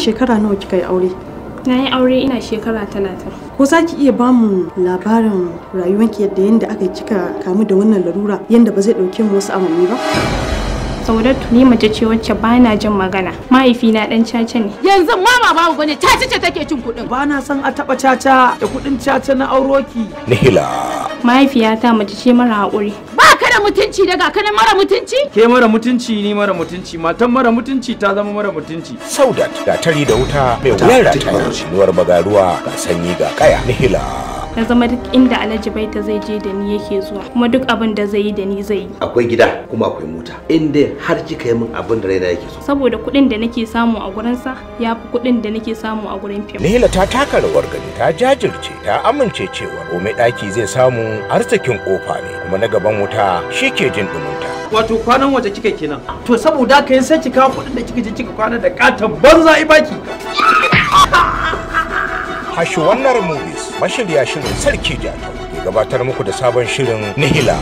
Kina shekara nawa kika yi aure? Na yi aure ina shekara 30. Ko za ki iya bamu labarin rayuwanki yadda aka kika kamu da wannan larura yadda ba zai dauke mu wasu awanni ba? Saudatu ni mace ce wacce ba na jin magana. Mahaifina dan caca ne. Yanzu mama babu bane caca ce take cin kuɗin. Ba na son a taɓa caca da kuɗin caca na auroki. Nihila. Mahaifiyata mace ce mara haƙuri. Ba ka da mutunci daga kana mara mutunci? Ke mara mutunci ni mara mutunci, matan mara mutunci ta zama mara mutunci. Saudat gatari da wuta mai wuyar rataya. Nuwar bagaruwa ga sanyi ga kaya. Nihila. Na zama duk inda Alhaji Baita zai je da ni yake zuwa, kuma duk abin da zai yi da ni zai yi. Akwai gida kuma akwai mota, inda har kika yi min abin da raina yake so. Saboda kuɗin da nake samu a gurinsa ya fi kuɗin da nake samu a gurin fim. Nihila ta taka rawar gani, ta jajirce, ta amince cewa komai ɗaki zai samu arzikin kofa ne, kuma na gaban wuta shi ke jin ɗuminta. Wato kwanan waje kika kenan. To saboda haka yin sai ki kawo kuɗin da kika je kika kwana da katon banza ibaki. Hashi wannan movies mashirya shirin Sarki Jatau ke gabatar muku da sabon shirin Nihila.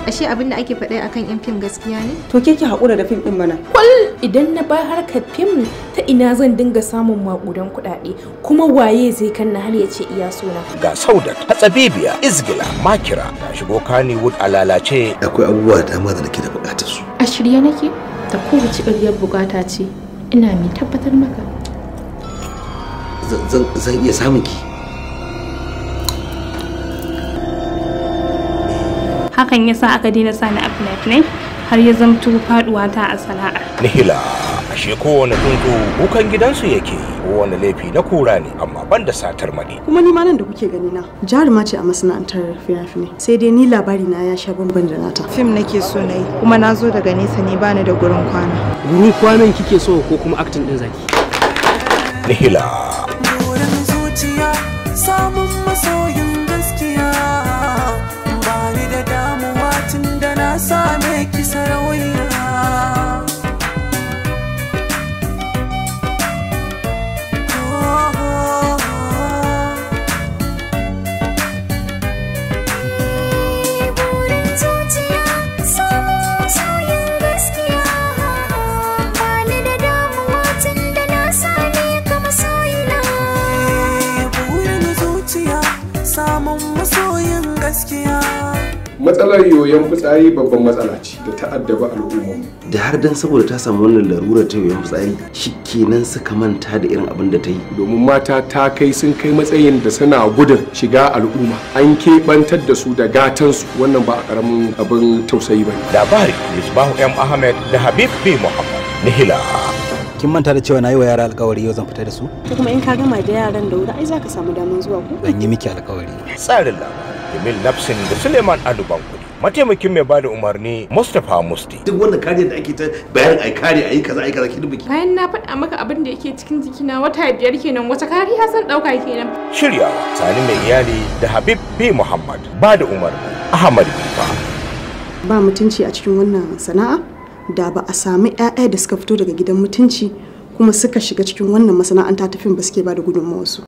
Ashe abin da ake faɗa akan yan fim gaskiya ne? To ke ki haƙura da fim ɗin mana. Kwal idan na ba harkar fim ta ina zan dinga samun maƙudan kuɗaɗe, kuma waye zai kanna har ya ce iya sona. Ga Saudat, Hatsabibiya, Izgila, Makira ta shigo Kannywood a lalace. Akwai abubuwa da dama da nake da buƙatar su. A shirye nake da kowace iriyar buƙata ce, ina mai tabbatar maka. Zan iya samun ki. Hakan yasa aka daina sani a fina-finai har ya zamto faduwa ta a sana'ar. Nihila, ashe kowane tsuntsu kukan gidansu yake, kowane laifi na kura ne, amma ban da satar mani. Kuma ni ma nan da kuke gani na jaruma ce a masana'antar fina-finai, sai dai ni labari na ya sha bamban da nata. Fim nake so na yi, kuma na zo daga nesa ne bani da gurin kwana. Gurin kwanan kike so ko kuma acting din zaki? Nihila. Samun masoyin gaskiya ba ni da damuwa tun da na same ki sarauniya. Burin zuciya samun masoyin gaskiya ba ni da damuwa tun da na same ka masoyina. Samun masoyin gaskiya. Matsalar yoyon fitsari babban matsala ce da ta'addaba al'umma. Da har dan saboda ta samu wannan larurar ta yoyon fitsari shikenan suka manta da irin abin da ta yi. Domin mata ta kai sun kai matsayin da suna gudun shiga al'umma. An keɓantar da su da gatansu, wannan ba a ƙaramin abin tausayi ba ne. Labari Misbahu M. Ahmed da Habib B. Muhammad. Nihila. Kin manta da cewa na yi wa yara alkawari yau zan fita da su? Ko kuma in ka gama da yaran da wuri ai za ka samu damar zuwa ko? Ban yi miki alkawari. Tsarin labari Jamil Nafsin da Suleiman Adu Bankuri. Mataimakin mai bada umarni Mustapha Musti. Duk wannan kariyar da ake ta bayanin ai kare ai kaza ai kaza ki dubi. Bayan na faɗa maka abin da yake cikin jikina wata 5 kenan, wata kariya zan ɗauka kenan. Shiryawa Sani mai iyali da Habib B. Muhammad. Bada umarni Ahmad Bifa. Ba mutunci a cikin wannan sana'a. Da ba a sami 'ya'ya da suka fito daga gidan mutunci kuma suka shiga cikin wannan masana'anta ta fim ba suke ba da gudunmawarsu.